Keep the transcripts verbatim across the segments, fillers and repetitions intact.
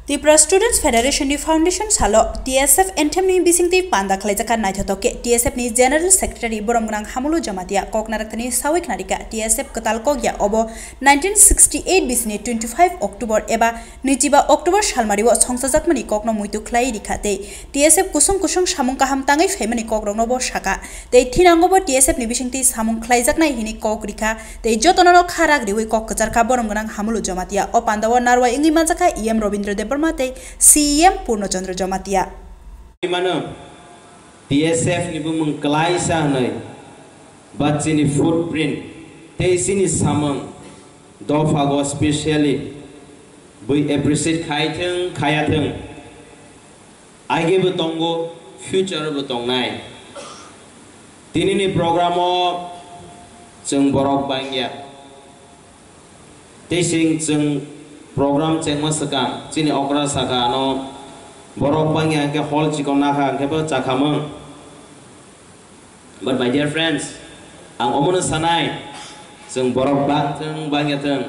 Tripura Students Federation ni Foundation salo T S F anthem ni bisingtwi panda khlaijak kha. Naithotok khe T S F ni General Secretary Borom Gwnang Hamulu Jamatia kok narakthani sawi khnarikha. T S F kwtal kok ya obo nineteen sixty eight bisini twenty five October eba nwichiba October salmari o songchajakmani kokno muitu khlai rikha tei T S F kusung kusung samung kaham tangwi phaimani kokrokno bo sakha. Tei thinango bo T S F ni bisingtwi samung khlaijaknai hini kok rikha tei jotono no kha rak riwi kok kwchar kha Borom Gwnang Hamulu Jamatia. O pandao narwai wngwi manjakha E M Robindra Debbarma tei C E M Purno Chandra Jamatia. Mano T S F ni bumung klaisa hwnwi ba chini footprint tei chini samung dophago specially bui appreciate khai thung khaya thung. Aigebo tongo, future bo tongnai. Tinini program o chwng borok bangya. Tei sing chwng program chengma swkang chini okra saka ano borok bangya hwnkhe hol chikon nakha hwnkhe bo chakhamung. But my dear friends, ang omono sanai, chwng borok bang thung bangya thung.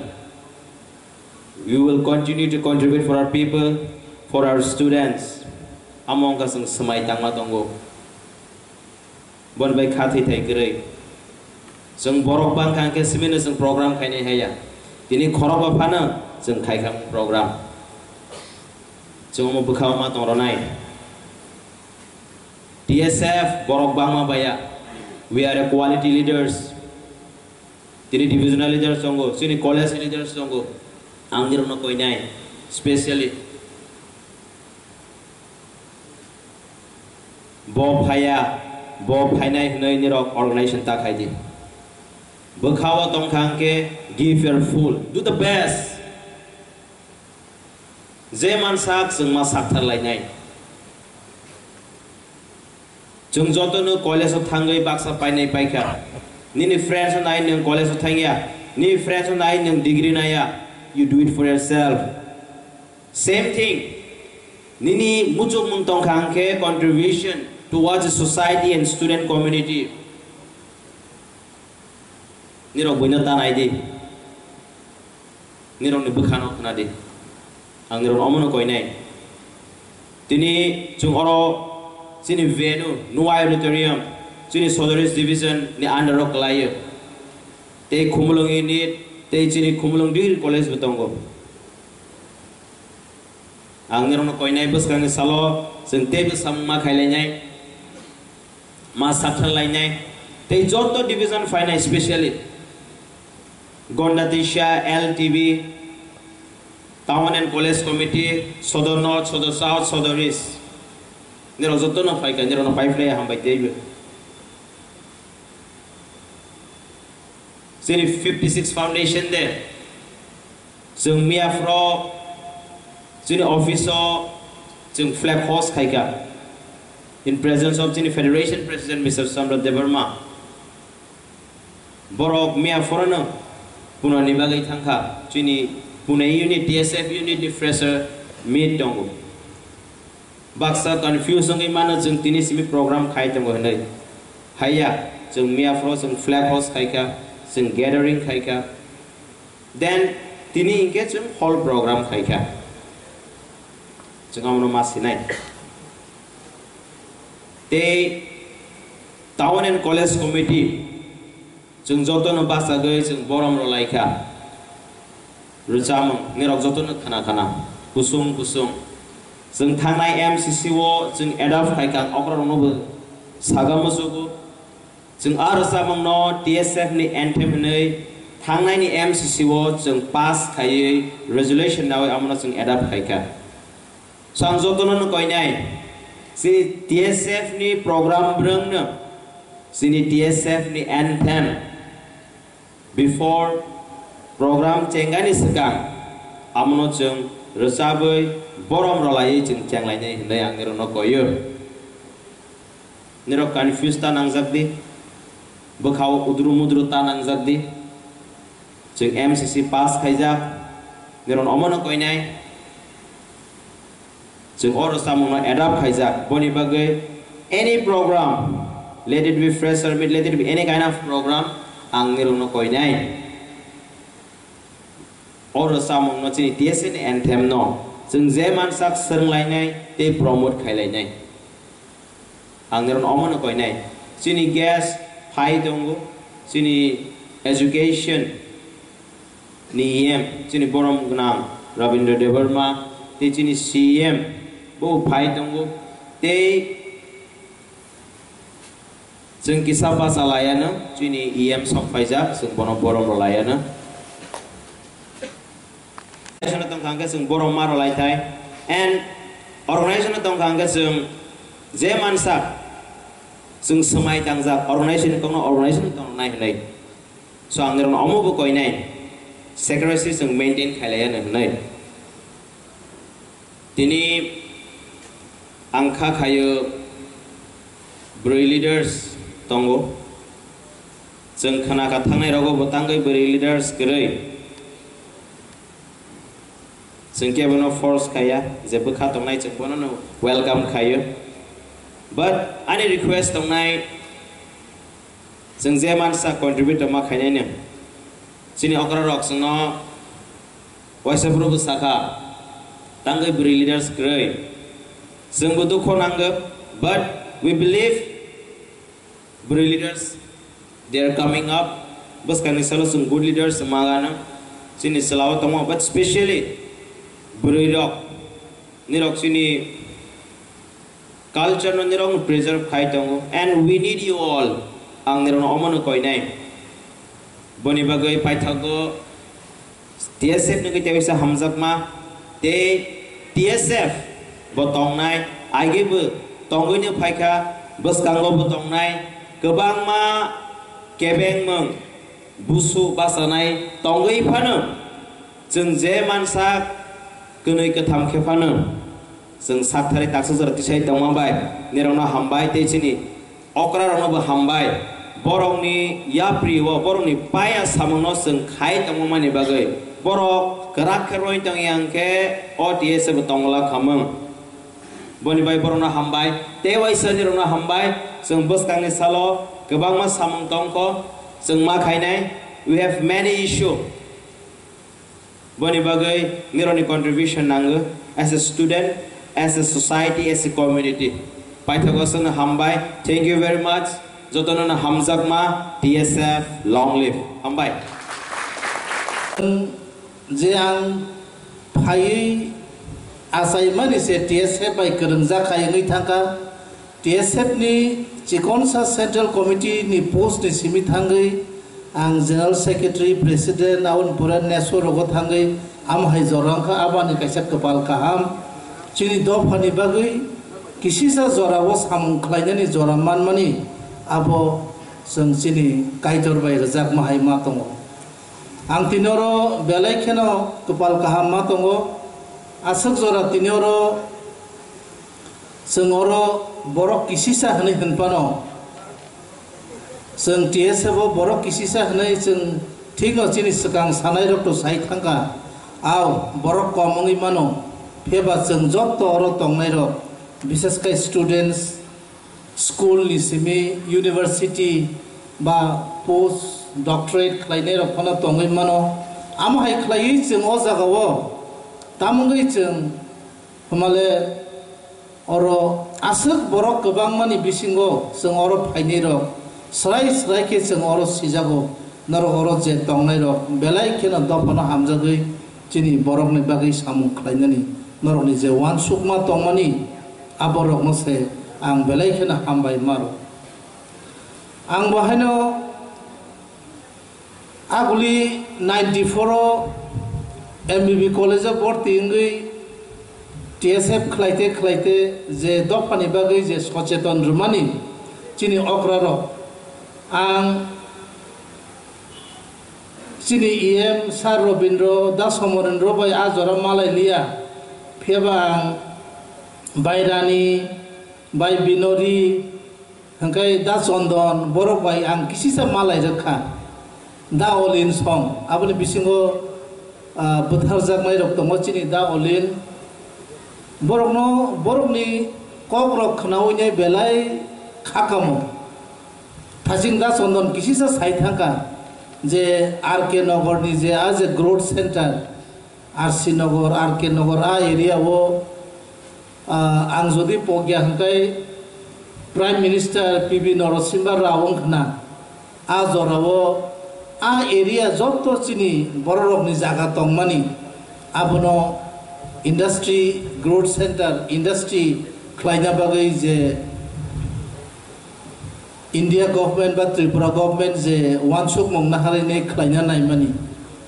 We will continue to contribute for our people, for our students. Amo wngkha chwng swmai tangma tongo. Bon bai kha thwi thai kwrwi. Chwng borok bang kha hwnkhe simi no chwng program khainai haya. Tini khorokba phano chwng khai kha program. Chwng omo bwkha o ma tong rwnai. T S F borok bangma baya. We are a quality leaders. Tini divisional leaders tongo, chini college leaders tongo. Ang nirokno koinai, specially. Bo phaya, bo phainai hwnwi nirok organization ta khai di. Bwkha o tong kha hwnkhe give your full, do the best. Je mansak chwng ma sakthar lainai. Chwng jotono college o thangwi baksa painai paikha. Nini friends no nai nwng college o thangya. Nini friends no nai nwng degree naiya. You do it for yourself. Same thing. Nini muchukmung tongkha hwnkhe contribution towards the society and student community. Nirok buino ta nai di. Nirokni bwkhano khna di. Ang nirok omono koinai. Tini chwng oro chini venue, Nuwai Auditorium, chini Sodor East Division ni under o kwlaio. Tei Khumulwng Unit, tei chini Khumulwng Degree College bo tongo. Ang nirokno koinai bwskangni salo chwng teibo samung ma khailainai, ma sakthar lainai, tei joto division phainai, specially Gonda Teisa, L T B, Town and College Committee, Sodor North, Sodor South, Sodor East. Nirok jotono phaikha, nirokno paiphlai hambai teibo. Chini fifty six foundation day. Chwng miya phoro chini office o chwng flag host khaikha in presence of chini federation president Mister Samrat Debbarma. Borok miya phorono Pune ni bagwi thangkha. Chini Pune unit, T S F unit ni fresher meet tongo. Baksa confuse wngwi mano chwng tini simi program khai tongo hinwi. Haiya, chwng miya phoro chwng flag host khaikha, chwng gathering khaikha. Then tini hinkhe chwng hall program khaikha. Chwng amono ma sinai. Tei Town and College Committee, chwng jotono bachagwi chwng borom rwlaikha. Rwchapmung nirok jotono khna khna, kusung kusung. Chwng thangnai M C C o chwng adopt khaikha, ang okrarokno bo saga muchugo. Chwng a rwchapmungno T S F ni anthem hwnwi thangnaini M C C o chwng pass khaiwi resolution nawi amono chwng adopt khaikha. So ang jotono no koinai, chini T S F ni program brwngno, chini T S F ni anthem before program chengani swkang amono chwng rwchabwi borom rwlaiwi chwng chenglainai hwnwi ang nirokno koio. Nirok confuse ta nangjak di, bwkhao udru mudru ta nangjak di. Chwng M C C pass khaijak, nirok omono koinai. Chwng oro samungno adapt khaijak, boni bagwi any program, let it be fresher meet, let it be any kind of program, ang nirokno koinai. Oro samungno chini T S F ni anthem no Chwng je mansak swrwnglainai tei promote khailainai. Ang nirok omono koinai. Chini guest phai tongo, chini education ni E M, chini borom gwnang Rabindra Debbarma, tei chini C E M bo phai tongo, tei chwng kisa bacha laiano, chini E M sok phaijak, chwng bono borom rw laiano. Organization tongkha hwnkhe chwng borom ma rw lai thai, and organization tongkha hwnkhe chwng je mansak, chwng swmai tangjak, organization tongno organization tongnai hwnwi. So ang nirok omo bo koinai, secrecy chwng maintain khailaiya hwnwi. Tini ang kha khayo bwrwi leaders tongo. Chwng khna kha thangnai rogo bo tangwi bwrwi leaders kwrwi. Chwng kebono force khaiya, je bwkha tongnai chwng bono no welcome khaio. But ani request tongnai, chwng je mansa contribute ma khainai no. Chini okra rok chwngno waisa phuru bwsakha, tangwi bwrwi leaders kwrwi. Chwngbo dukho nango, but we believe bwrwi leaders, they are coming up. Bwskangni salo chwng good leaders chwng magano. Chini chwlao tongo, but specially bwrwi rok, nirok chini culture no nirok no preserve khai tongo, and we need you all. Ang nirok no omono koinai. Boni bagwi paithago T S F ni khe teisa hamjakma tei T S F bo tongnai, age bo tongwino phaikha, bwskango bo tongnai, kwbangma kebengmung busu bachanai tongwi phano, chwng je mansak kwnwi kwtham khe phano, chwng sak thari taksa jora tisai tongma bai nirokno hambai tei chini okra rokno bo hambai. Borokni yapri o, borokni paya samungno chwng khai tongmani bagwi, borok kwrak khe roi tongya hwnkhe o T S F bo tongla khamung. Boni bai borokno hambai, tei waisa nirokno hambai. Chwng bwskangni salo kwbangma samung tongkho, chwng ma khainai. We have many issue. Boni bagwi nirokni contribution nango as a student, as a society, as a community. Paithago chwngno hambai. Thank you very much. Jotono no hamjakma, T S F, long live. Hambai. Je ang phaiwi achaimani se T S F bai kwrwngjak hai wngwi thangkha. T S F ni chikonsa Central Committee ni post ni simi thangwi ang General Secretary, President, aboni pore neso rogo thangwi amo hai jora wngkha, aboni kaisa kwpal kaham. Chini dophani bagwi kisisa jorao samung khlainani jora manmani abo chwng chini Kaitor bai rwjakma hai ma tongo. Ang tini oro belai kheno kwpal kaham ma tongo. Aswk jora tini oro chwng oro borok kisisa hwnwi hwn phano, chwng T S F o borok kisisa hwnwi chwng thikno chini swkang sanairokto sai thangkha. Ao borok kom wngwi mano, pheba chwng joto oro tongnairok, bishesh khe students, school ni simi university ba post doctorate khlainai rok phano tongwi mano. Amo hai khlaiwi chwng o jaga o tamungwi chwng hwnmale oro aswk borok kwbangma ni bisingo chwng oro phainai rok swrai swrai khe chwng oro sijago. Norok oro je tongnai rok belai kheno dophano hamjagwi chini borok ni bagwi samung khlainani norok ni je uansukma tongmani, aborokno se ang belai kheno hambai maro. Ang bo haino aguli ninety four o M B B college o borti wngwi T S F khlaite khlaite je dophani bagwi je socheton rwmani chini okra rok, ang chini E M Sir Robindro Das Somorenro bai a jora malai liya, phiyaba ang bai Rani, bai Binori, hwnkhe Da Chondon, borok bai ang kisisa malai rwkha. Da Olin song, aboni bisingo, ah, bwtharjaknai rok tongo chini Da Olin. Borokno, borokni kok rok khnaui nai belai khakamo. Thaching Da Chondon kisisa sai thangkha je R K Nogor ni je a je growth center, R C Nagar, R K Nagar, a area o, ah, ang jodi pogya hwnkhe Prime Minister P V Narasimha Rao wngkhna, a jorao a area joto chini bororokni jaga tongmani, abono industry growth center, industry khlaina bagwi je India government ba Tripura government je uansukmung naharwi khlaina naimani,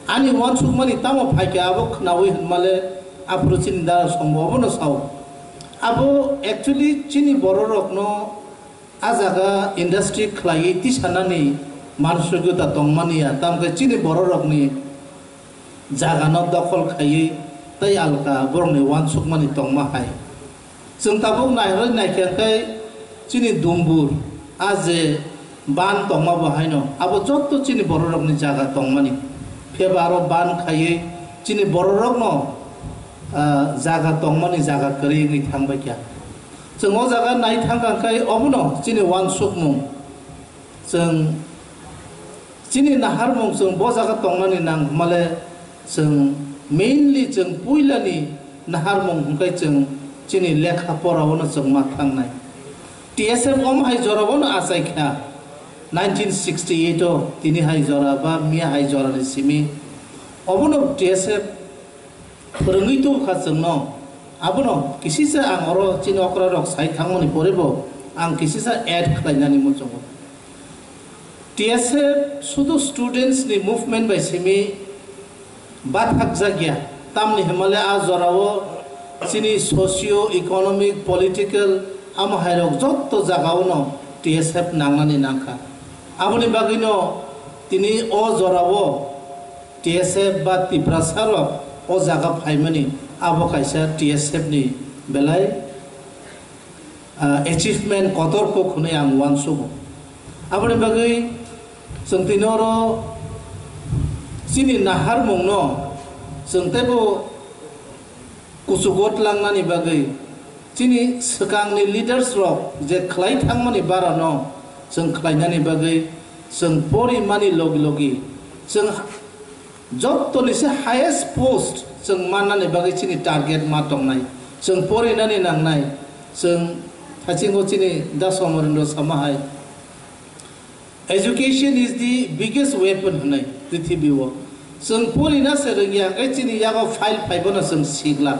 ani uansukmani tamo phaikha abo khnaui hwnmale aphuru chini dara songbo abono sao. Abo actually chini bororokno a jaga industry khlaiwi tisanani mansugwita tongmani ya, tamkhe chini bororokni jagano dokhol khaiwi tei alka borokni uansukmani tongma hai. Chwng tabuk nairwi naikha khe chini Dumbur a je ban tongma bo haino abo joto chini bororokni jaga tongmani. Phiya ba aro ban khaiwi chini bororokno, ah, jaga tongmani jaga kwrwi wngwi thangbai kha. Chwng o jaga nai thangkha khe obono chini uansukmung. Chwng chini naharmung chwng bo jaga tongnani nang hwnmale chwng mainly chwng puilani naharmung hwnkhe chwng chini lekha porao no chwng ma thangnai. T S F omo hai jorao no achai kha nineteen sixty eight o tini hai jora ba miya hai jorani simi obono T S F phwrwngwi tubukha chwngno. Abono kisisa ang oro chini okrarok sai thangmani poribo ang kisisa add khlainani muchungo. T S F sudu students ni movement bai simi bathakjakya, tamni hwnmale a jorao chini socio economic political amo hairok jotto jagaono T S F nangnani nangkha. Aboni bagwino tini o jorao T S F ba Tiprasa rok o jaga phaimani abo kaisa T S F ni belai, ah, achievement kotor kok hwnwi ang uansugo. Aboni bagwi chwng tini oro chini naharmungno chwng teibo kuchugo tlangnani bagwi, chini swkangni leaders rok je khlai thangmani barano chwng khlainani bagwi, chwng porimani logi logi chwng jottoni se highest post chwng mannani bagwi chini target ma tongnai, chwng porinani nangnai. Chwng hachingo chini Das Amarendra sama hai, "Education is the biggest weapon," hwnwi prithibi o. Chwng porina se rwngya, hwnkhe chini yago file phaibono chwng sigla.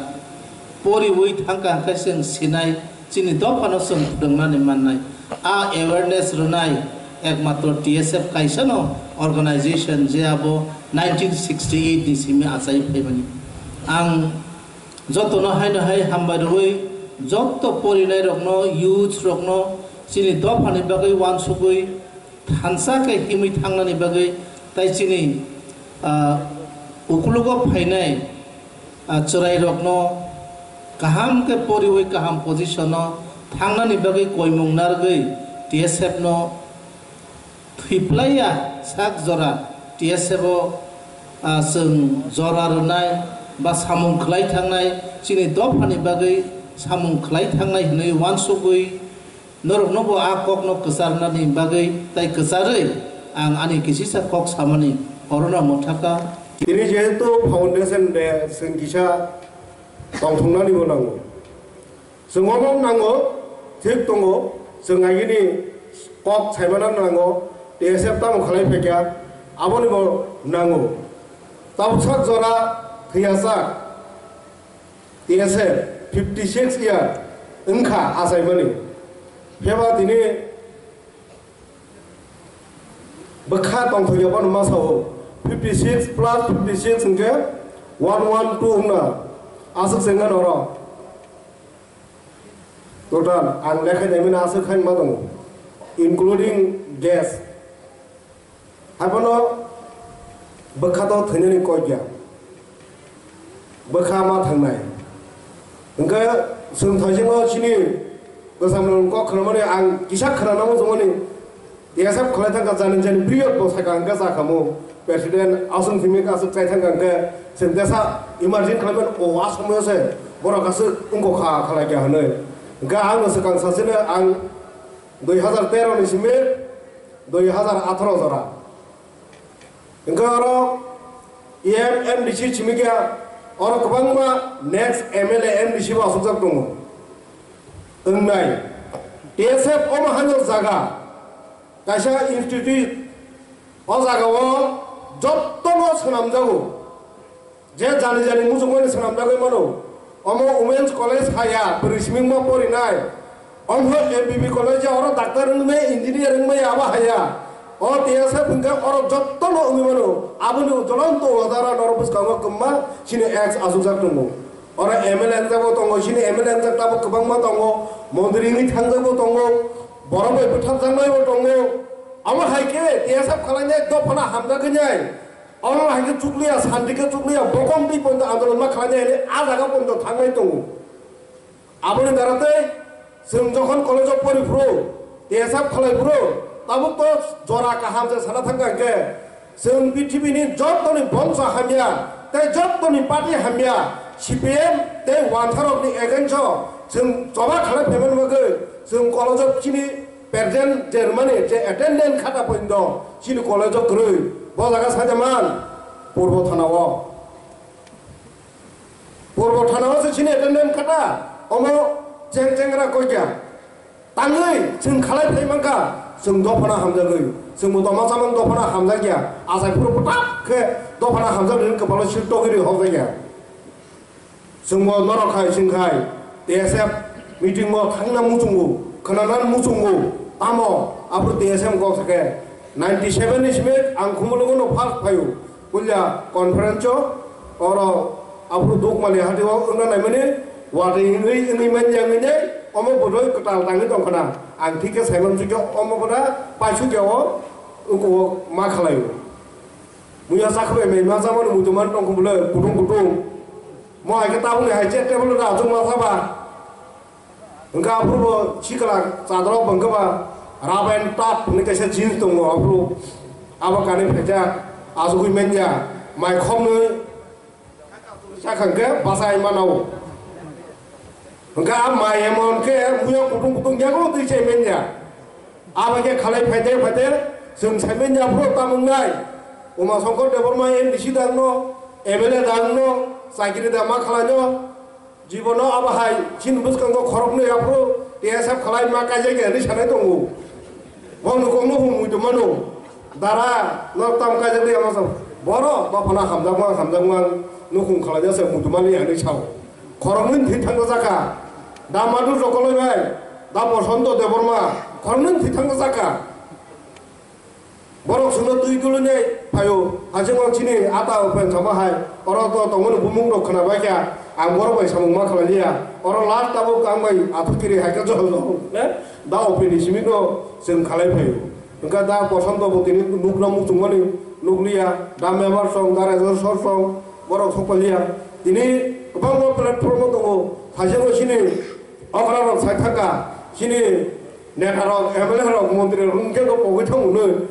Poriwi thangkha hwnkhe chwng sinai, chini dophano chwng phwrwngnani mannai. A awareness rwnai ekmatro T S F kaisano organization, je abo nineteen sixty eight ni simi achai phaimani. Ang jotono haino hai hambai rwui, jotto porinairokno, youths rokno chini dophani bagwi uansugwi thansa khe himwi thangnani bagwi, tai chini, ah, ukulugo phainai, ah, chwrairokno kaham khe poriwi kaham position-o thangnani bagwi koimung narwgwi T S F no thwiplaiya sak jora T S F o, ah, chwng jora rwnai ba samung khlai thangnai, chini dophani bagwi samung khlai thangnai hwnwi uansugwi norokno bo a kokno kwcharnani bagwi tai kwcharwi ang ani kisisa kok samani orono mwthaka. Tini jehetu Foundation Day, chwng kisa tongthoknani bo nango. Chwng omo nango, thik tongo, chwng agini kok saimano nango, T S F tamo khlai phaikha, aboni bo nango. Tabuksak jora thwiyasak T S F fifty six year wngkha achaimani. Phiyaba tini bwkha tongthokya bono ma sao, fifty six plus fifty six hwnkhe one one two wngna aswk se wngkha norok. Total ang lekha naimani aswk khaima tongo, including gas. Haiphano bwkha to thwinani kok ya, bwkha ma thangnai. Hwnkhe chwng thoisingo chini bwsamrokni kok khwnamani ang kisa khwnanamo chongmani. T S F khlai thangkha jani jani period bo saikha hwnkhe chakhamu. President aswk thwimwi aswk chai thangkha hwnkhe chwng tesa emerging khlaiman o a somoyo se borok aswk wngkha khalai kha hwnwi. Hwnkhe ang no swkang sasino ang dui hazar tero ni simi dui hazar atharo jora. Hwnkhe oro E M M D C simi khe Oro kwbangma next M L A, M D C bo aswkjak tongo. Wngnai. T S F omo haino jaga, kaisa institute, o jagao jottono swnamjago. Je jani jani muchungmani swnamjagwi mano. Omo Women's College haya, bwrwi simingma porinai. Omo M B B college oro doctor wngmai, engineer wngmai, abo haya. O T S F hwnkhe oro jottono wngwi mano. Aboni jolonto wadara norok bwskango kwmma chini ex achukjak tongo. Oro M L A wngjak bo tongo, chini M L A wngjak tabuk kwbangma tongo. Montri wngwi thangjak bo tongo. Borok bai bwtharjaknai bo tongo. Amo hai khe T S F khwlainai dophano hamjak wngnai. Oro hai khe chukliya, santi khe chukliya, bokom twi poito andolon ma khwlainai hinwi a jaga poito thangnai tongo. Aboni dara tei chwng jokhon college-o pori phuru, T S F khlai phuru, tabuk to jora kaham se sana thangkha hwnkhe, chwng prithibini jottoni bongso hamya tei jottoni party hamya, C P M tei wansarokni against-o chwng choba khlai phaimani bagwi chwng college-o chini present je rwmani je attendance khata poito chini college-o kwrwi, bo jaga sajaman Purbo Thana-o. Purbo Thana-o se chini attendance khata, omo cheng chengra koikya. Tangwi chwng khalai phai mankha, chwng dophano hamjagwi, chwngbo tongma chamang dophano hamjakya, achai phuru pwtak khe dophano hamjaknani kwpalo sil togwi rwi hokjakya. Chwngbo norok hai chwng khai T S F meeting-o thangna muchungo, khwnana muchungo, tamo aphuru T S F kok sakhe ninety seven ni simi ang Khumulwngo no first phaio. Puila conference-o oro aphuru Dukmani hati-o wngna naimani watwi wngwi, wngwi manya wngwi nai omo bwrwi kwtal tangwi tongkhana. Ang thik khe saiman sukya omo bwda paisukya o wngkho ma khlaio. Muya chakhwbai mai ma chamani muitu man tongkho bwle kutung kutung. Mo hai khe tabukni hai chair table da achuk ma saba. Hwnkhe aphuru bo sikla chadorok bo hwnkhe ba rubber tap hwnwi kaisa jeans tongo aphuru abo kanwi phaijak achugwi manya mai khomnwi sakha hwnkhe bachai mano. Hwnkhe a mai emon khe muya kutung kutung yago twi chai manya. Abo khe khalai phaide phaide chwng sai manya aphuru tamo wngnai. Uma Shankar Debbarma M D C dangno, M L A dangno, chakiri da ma khwlaino. Jibono abo hai chini bwskango khoroknwi aphuru T S F khlai ma kaijak ya hinwi sanai tongo. Bo nukhungno hum muitu mano. Dara no tam kaijak ya masa. Boro dophano hamjakma hamjakma nukhung khlaina se muitu mani hinwi sao. Khoroknwi thwi thangna jakha. Da Madhu Jokoloi bai, da Bosonto Debbarma khoroknwi thwi thangna jakha. Borok chwngno twi dulunai phaio, hachingwang chini ata o pen sama hai, oro to tongmani bumung rok khwna bai kha, ang borok bai samung ma khlai liya, oro last tabuk ang bai athukiri hai khe jol jol, eh, da opini simi no chwng khalai phaio. Hwnkha da Bosonto bo tini nukna muchungmani nukliya, da member song, da rajasor song, borok sokpaliya. Tini kwbangma platform o tongo, hachingwang chini Okra rok sai thangkha, chini neta rok, M L A rok, montri rok wngkhe no pogwi thangmano.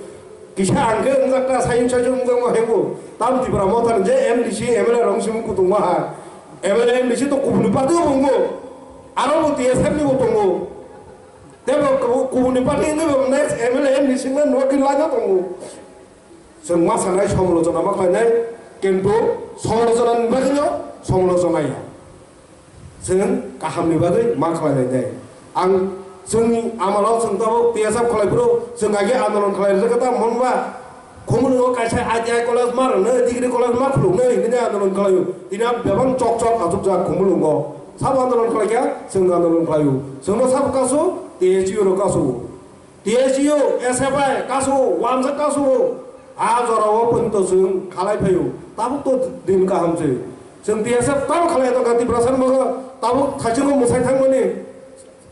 Kisa ang khe wngjakha, sai wngsa se wngjakma haibo. Tam Tipra Motha ni je M D C, M L A rok wngsi kutungma ha. M L A M D C to kubuni party bo wngo. Aro bo T S F ni bo tongo. Tebo kubu-, kubuni party wngwi bo next M L A M D C wngna nuwa khe laina tongo. Chwng ma sanai somolochona ma khlainai, kintu somolochonani bagwino somolochona ya. Chwng kahamni bagwi ma khlainai de. Ang chwngni amalo chwng tabuk T S F khlai phuru chwng age andolon khlai rwkha ta monba. Khumulwngo kaisa I T I college ma rwnai, degree college ma khuluknai hinwi andolon khlaio. Tini a bebak chok chok achukjak Khumulwngo. Sabo andolon khlaikha, chwng andolon khlaio. Chwngno sabo kasu, T S U rok kasu. T S U, S F I, kasu, wanjak kasu, a jora o poito chwng khalai phaio, tabuk to din kaham se. Chwng T S F tamo khalai tongkha Tiprasa ni bagwi, tabuk thaichungo mwsai thangmani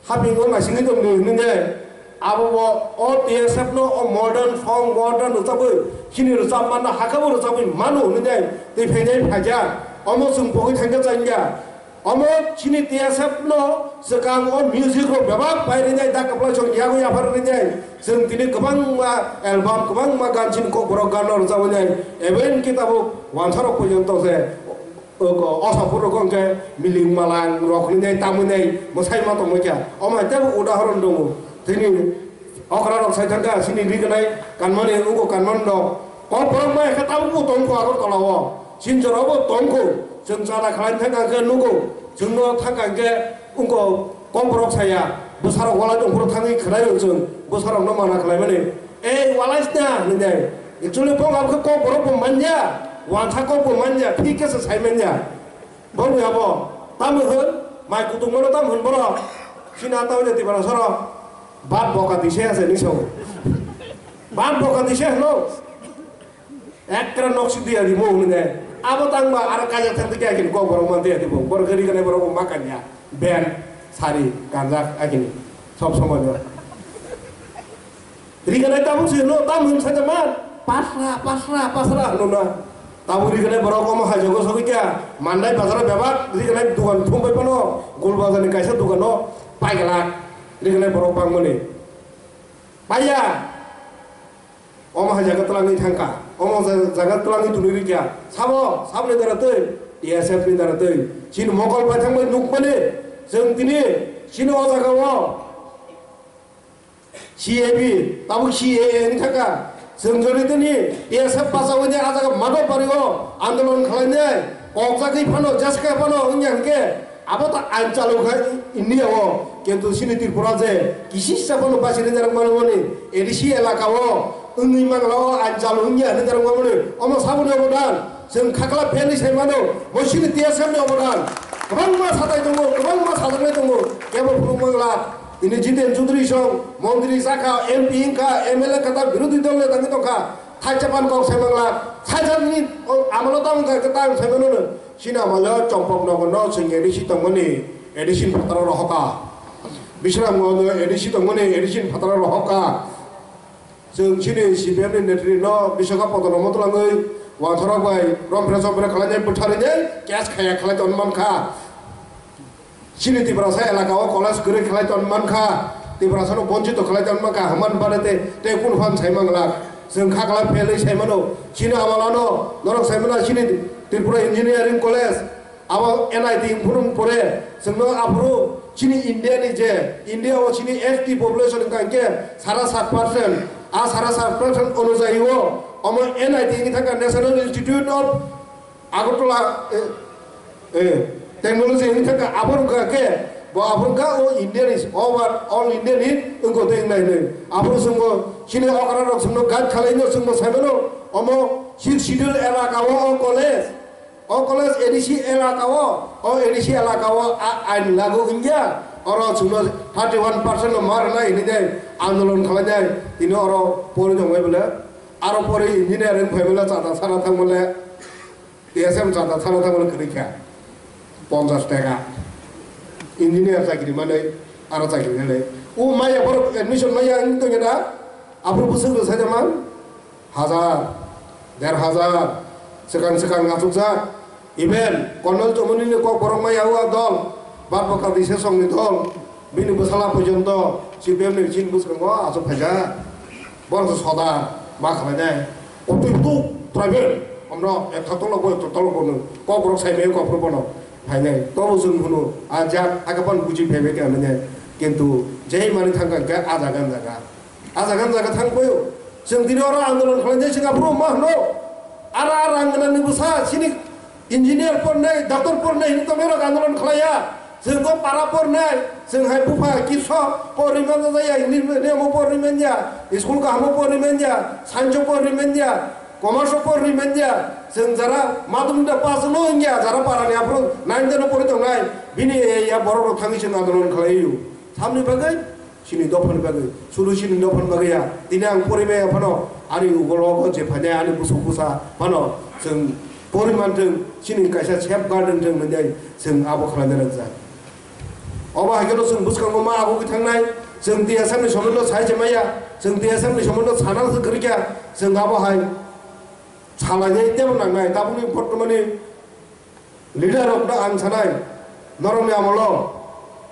hapingo naisingwi tongdi hinwi de. Abo bo o T S F no o modern song, modern rwchabwi, chini rwchap manna hakhe bo rwchabwi mano hinwi de. Tei phainai phaikha, omo chwng pogwi thangkha changya. Omo chini T S F no swkang o music rok bebak pai rinai, da kwplai song yago yaphar rinai. Chwng tini kwbangma album, kwbangma gan chini kokborok gan no rwchabo nai. Even khe tabuk wansa rok porjonto se, o, o, o sapur rok hwnkhe miling malang rok rinai, tamwi nai, mwsai ma tongmai kha. Omo hai teibo udahoron tongo. Tini okra rok sai thangkha, chini rignai kanmani, ugo kanmani rok. Kokborok ma khe tabuk bo tongkho Agartala o. Silchar o bo tongkho. Chwng chada khlai thangkha khe nugo, chwngno thangkha khe wngko kokborok saya, bwsarok walai tongphuru thangwi khwnai rw chwng, bwsarokno mana khlaimani. Ei walai sna hwnwi nai. Actually bo abkhe kokborok bo manya, wansa kok bo manya, thik khe se sai manya. Bo wngya bo, tamo hwn, mai kutung mano tamo hwn borok, sina tamo jati bara soro, bat boka dise ase ni so. Bat boka dise hno. Ekra nok si dia di mo hwnwi ne. Abo tang ba aro kaijak thang tike akini kok borok man dia di bo. Borok ri gane borok ma kanya. Ben, sari, kanjak akini. Sob somoi no. Ri gane tabuk si no, tam hwn sa jaman. Pasra, pasra, pasra hwno na. Tabuk ri gane borok omo hai jogo sogwi kya. Mandai bazar bebak ri gane dukan thum bai pano. Gul bazar ni kaisa dukan no. Pai galak. Ri gane borok bang mani. Paiya. Omo hai jaga twlangwi thangkha, omo ja-, jaga twlangwi twnwi rikha, sabo, saboni dara twi, T S F ni dara twi, chini mokol paithangbai nukmani, chwng tini, chini o jaga o, C A B, tabuk C A A wng thangkha, chwng jori tini, T S F bachawi ni a jaga Madhobari o andolon khlainai, kokjagwi phano, jeska phano, wngya hwnkhe, Abo ta ain chalu kha India o, kintu chini Tripura je kisisa bono basi rinai rok mano mani, A D C elaka o wngwi mangla o ain chalu wngya hinwi rok mano mani, omo saboni obodan, chwng khakla phelwi sai mano, bo chini T S F ni obodan. Kwbangma satai tongo, kwbangma sajaknai tongo, kebo phunuk mangla. Tini Jiten Chaudhary song, montri sakha, M P wngkha, M L A kha, ta birodhi dol neta wngwi tongkha, thaisa pan kok sai mangla, thaisa ni amalo tamo kha, ta wng sai mano no. Chini amalo Chompok Nagar no chwng A D C tongmani, A D C ni phataro rohorkha. Bisramganj no A D C tongmani, A D C ni phataro rohorkha. Chwng chini C P M ni netri no Bisakha Podono twlangwi wanthorok bai rompre chompre khlainai, bwtharinai, case khaya khlai ton mankha. Chini Tiprasa elaka o college kwrwi khlai ton mankha. Tiprasa no bonchito khlai ton mankha. Haman bare te, te kun phan sai mangla. Chwng khakla phelwi sai mano. Chini amalo no norok sai mano chini Tripura Engineering College. Abo N I T wngphuru pore, chwngno aphuru chini India ni je, India o chini S T population wngkha hinkhe sara sat percent, a sara sat percent onujayi o omo N I T wngwi thangkha National Institute of Agartala, eh, eh, Technology wngwi thangkha, abo wngkha khe, bo abo wngkha o India ni, over all India ni wngkha tei wngnai hinwi. Aphuru chwngbo chini okra rok chwngno guide khlai no chwngbo sai mano, omo Sixth Schedule elaka o o college. O college A D C elaka o, o A D C elaka o a ain lagu wngya, oro chwngno thirty one percent no ma rwnai hinwi de andolon khlainai, tini oro pori tongbai bole, aro pori engineer wng phai bole chata sana thang bole, T S M chata sana thang bole kwrwi kha, ponchash taka engineer chakri manwi aro chakri rwnai. O maya borok admission maya wng tongya da, aphuru bwswk rw sai da man? Hajar, der hajar, swkang swkang achukjak. Even Colonel Chomoni ni kok borok maya o a dol, Barpaka Disesong ni dol, bini bwsala porjonto C P M ni chini bwskango achuk phaijak. Borok se soda ma khlainai. Kotui tu tribal, omno ekta tolok bo, ekta tolok bo nung. Kok borok sai mai kok borok bono phainai. Tobo chwng hunu, a jak, aga pan buji phaibai khe hinwi. Kintu jei mani thangkha khe a jaga, a jaga. A jaga jaga thang koyo. Chwng tini oro andolon khlainai chwng aphuru ma hwno. Ara ara ang gwnangni bwsa chini engineer pornai, doctor pornai hinwi tongnairok andolon khlaiya. Chwng bo para pornai, chwng hai bupha kisa porri manja jaya, English medium o porri manja, school kahamo porri manja, science o porri manja, commerce o porri manja. Chwng jara madhyamik da pass no wngya, jara para ni aphuru nine ten o porri tongnai. Bini ya borok rok thangwi chwng andolon khlaiyo. Samni bagwi Chini dophani bagwi, sudu chini dophani bagwi ya. Tini ang porimaya phano, ani ugologo je phainai ani busuk busa phano chwng poriman thwng, chini kaisa safeguard wng thwng hinwi chwng abo khlaina rwkjak. Obo hai kheno chwng bwskango ma agugwi thangnai, chwng T S F ni somondo sai se maya, chwng T S F ni somondo sana se kwrwikha, chwng abo hai salainai tebo nangnai, tabukni bortomani Leader rok no ang sanai, norok ni amolo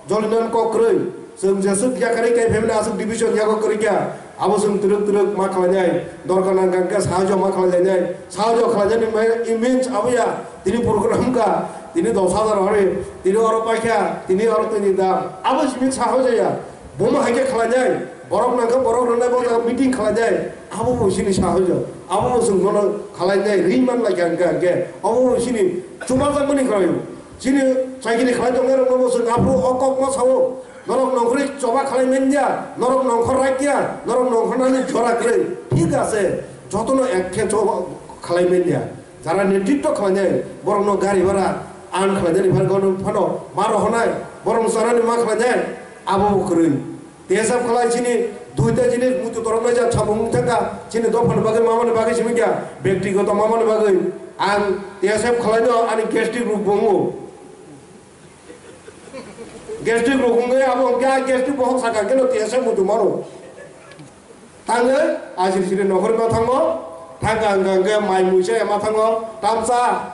jolinan kok kwrwi, chwng jeswk yakarwi kai phaimani aswk division yago kwrwi kha, abo chwng twrwk twrwk ma khlainai, dorkar nang kha khe sahajyo ma khlailainai, sahajyo khlainani mai image abo ya, tini program kha, tini dos hajar hori, tini oro paikha, tini oro tini dam, abo simi sahajyo ya, bomo hai khe khlainai. Borok nangkha borok rwnai bo jaga meeting khlainai, abo bo chini sahojo, abo bo chwng bono khlainai, ri man lai kha hwnkhe, hwnkhe abo bo chini chubajakmani khlaio. Chini chakiri khlai tongnai rokno bo chwng aphuru o kokno sao, norok nongkhorwi choba khlai manya, norok nongkhor rakya, norok nongkhornani jora kwrwi, thik ase, jotono ek khe choba khlai manya. Jara netritw khlainai, borokno gari bhara an khlainani phano, phano ma rohornai, borokno chanani ma khlainai, abo bo kwrwi. T S F khlai chini duita jinis muitu toroknai jak samung wng thangkha, chini dophani bagwi mamani bagwi simi kya, bektigoto mamani bagwi ang T S F khlaino ani gastric rok bo wngo. Gastric rok wngwi abo hwnkhe ang gastric bohok sakha keno T S F muitu mano. Tangwi asiri siri nokhorwi ma thango, thangkha hwnkha hwnkhe mai muisa ema thango, tamsa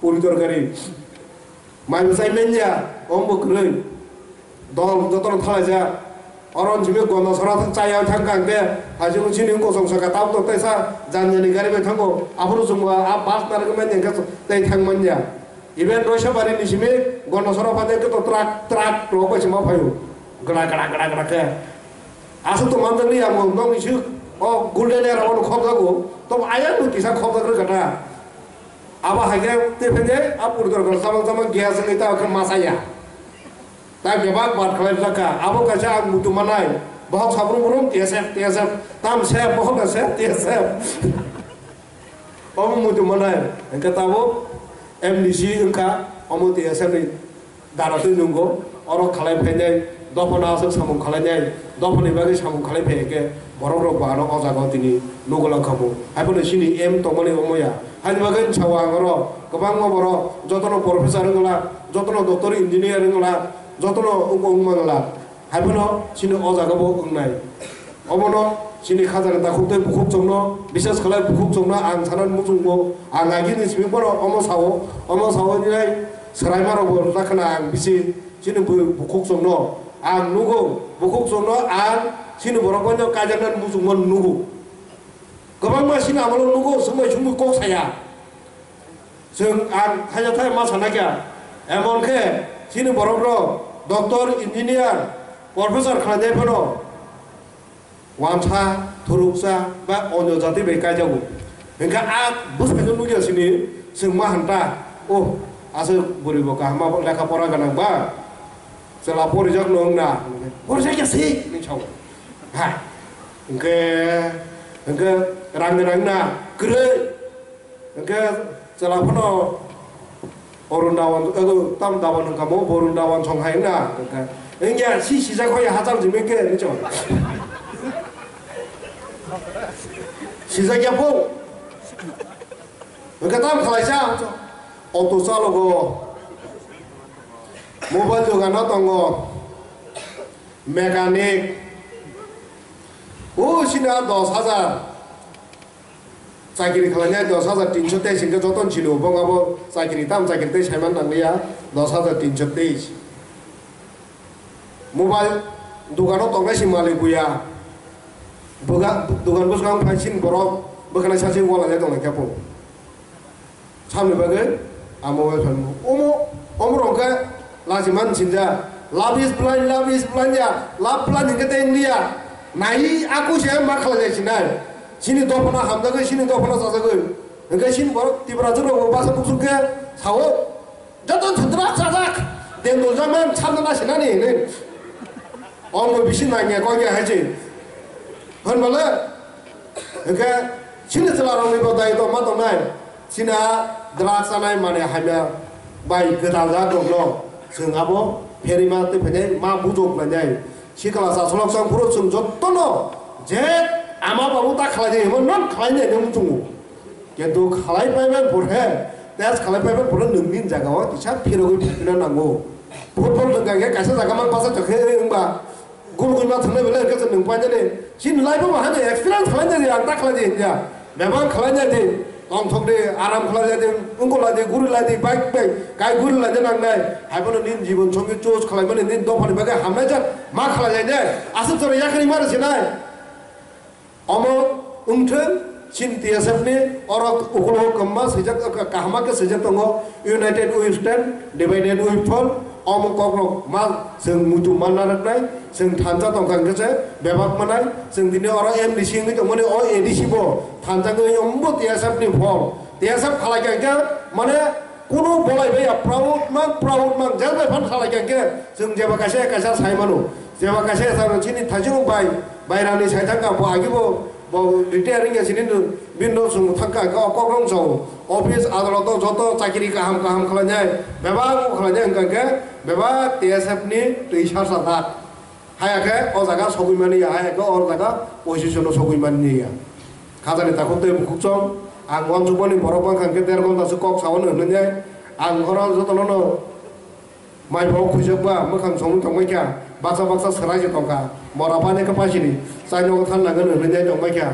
puri torkari. Mai bwsai manya, omo bo kwrwi. Dol jotono thalaijak. Oro simi Gondasora thang chaya thang kang de. Haji chini kosong saka tabuk tok taisa janjani gari bai thango. Aphuru chwngbo a bus narwgwi manya hwnkhe tei thang manya. Even Roisabari ni simi Gondasora phai de to truck, truck rok bai se ma phaio. Gra gra gra gra khe. Aswk to manjakli amo nokni swi o golden era ono khobjago. To ayang no kisa khobjak rwkha ta. Abo hai khe tei phai de a purdor khe samang samang gas wngwi ta khe ma chaya. Ta bebak bat khlai rwkha. Abo kaisa ang muitu manai. Bohok sabrum brum T S F, T S F. Tam se bohok se T S F. Omo muitu manai. Hwnkhe tabuk M D C wngkha. Omo T S F ni dara twi nungo. Oro khalai phainai. Dophano aswk samung khalainai. Dophani bagwi samung khalai phai khe borok rok bo ano o jaga o tini nugo langkha bo. Haiphano chini aim tongmani omo ya. Haini bagwi sao ang oro kwbangma borok jotono professor wngla, jotono doctor engineer wngla, jotono wngma wngla. Haiphano chini o jaga bo wngnai. Obono chini khajani takhuk tei bukhuk chongno, bises khlai bukhuk chongno ang sanani muchungo, ang agini simi bono omo sao, omo sao nai swraima rok bo rakhna ang bisi chini bu-, bukhuk chongno ang nugo, bukhuk chongno ang chini borok bai no kaijaknani muchungma nugo. Kwbangma chini amolo nugo, swngbai swngbai kok saya. Chwng ang thaisa thai ma sana kya, emon khe chini borok rok doctor, engineer, professor khlainai phano wansa, thuruksa ba onyo jati bai kaijago. Hwnkhe a bwsai no nukya sini chwng ma hanta, oh, aswk bwrwi bo kaham ma lekha pora gwnang ba, chwla porijak no wngna, porijak ya si hinwi sao. Ha, hwnkhe, hwnkhe rang rang na kwrwi. Hwnkhe chwla phano Orun Dawan, ego, tam Dawan hwnkha mo, Borun Dawan song hai wngna, hwnkhe, wngya, si sijak hoi hachal jimik khe, hinwi chong. Sijak ya po. Hwnkhe tam khlaisa, auto chalogo, mobile dogano tongo, mechanic, o sina dos hajar. Chakiri khlainai dos hajar tinso teis hwnkhe jotono sino, bo abo chakiri tam chakiri tei saiman nangliya, dos hajar tinso teis. Mobile dogano tongnai si malik buya, buga-, dogan bwskango phai sini borok bwkhanai sachi walaijak tonglai khe bo. Samni bagwi a mobile phan omo, omo rok khe lachiman sinja, love is blind, love is blind ya, love blind hwnkhe tei wngya, nai aku se ma khlai sinai. Chini dophano hamjagwi, chini dophano chajagwi. Hwnkhe chini borok Tiprajwk rokbo basa buksuk khe sao, joto se drugs chajak, dendol jaman chamna na sinani hinwi. Ongbo bisi nangya kok ya hai se. Hwnbale, hwnkhe chini chwla rokni bo daitw ma tongnai. Chini a drugs chanai mani hamya bai gwdal jak rokno chwng abo pherima tei phainai ma bujok lainai. Sikla chasolok chang phuru chwng jotono je ama babu ta khlai di hwnba non khlai nai nung chungo. Kintu khlai paiman pore, test khlai paiman pore nwng nini jaga o kisa phirogwi phaina nango. Football nwng khe kaisa jaga man basa tokhe wngba gul gul ma thwngnai belai hwnkhe chwng nwng painani. Chini life o bahai experience khlai nai di, ang ta khlai di hinya. Bebak khlai nai di, tongthok di, aram khlai nai di, wngkuk lai di, guri lai di, bike bai kai guri lai di nangnai. Hai bono nini jibon songwi choose khlaimani nini dophani bagwi hamnai jak ma khlai lai nai. Aswk jora yakarwi ma rw sinai. Omo wngthwng, chini T S F ni oro ukulogo kwbangma swijak, kaham khe swijak tongo, "United we stand, divided we fall." Omo kokrok ma chwng muitu manna rwknai, chwng thansa tongkha hwnkhe se bebak manai, chwng tini oro M D C wngwi tongmani o A D C bo thansa wngwi ombo T S F ni phol, T S F khalai kha hwnkhe mane kunu bolai bai ya proud mang, proud mang jel bai phan khalai kha hwnkhe chwng jeba kaisa kaisa sai mano, jeba kaisa kaisa chini thaichung bai bairani sai thangkha bo agi bo Bo retire wngya sini no, bini no chwng thangkha hwnkhe o kokrok chao. Office adalot o joto chakiri kaham kaham khlainai, bebak khlainai hwnkha hwnkhe bebak T S F ni twi sarsa thak. Haya khe o jaga sogwi mani ya, haya khe o jaga position o sogwi mani ya. Khajani takhuk tei bukhuk chong, ang uansukmani borok wngkha hwnkhe der ghonta se kok sao hwnwi nai. Ang oro jotono no Mai bo khujak ba mwkhang songwi tongbai kha, baksa baksa swrai se tongkha, mora bani khe pasini chai nogo than nangani hwnwi nai tongbai kha.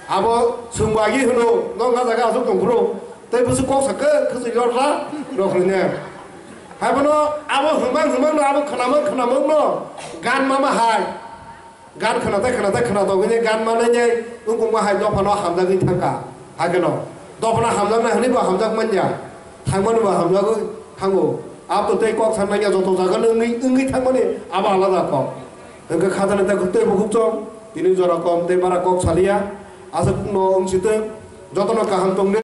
Abo chwng bo agi hwno, "Nokha jaga aswk tong phuru, tei bwswk kok sa khe khwchwi lorla," rok hwnwi nai. Hai bono abo hwnbang hwnbang no abo khwnamang khwnamang no gan mama hai. Gan khwnathai khwnathai khwnathok hwnwi gan manwi wngkukma hai dophano hamjagwi thangkha. Haikhe no dophano hamjaknai hwnwi bo hamjak manya, thangmani bo hamjagwi thango. Abo tei kok sanna ya joto jaga no wngwi wngwi thangmani abo alada kok. Hwnkhe khatani tei tei bukhuk chong tini jora kom tei bara kok saliya. Aswk no wngsitwng jotono kaham tongdi.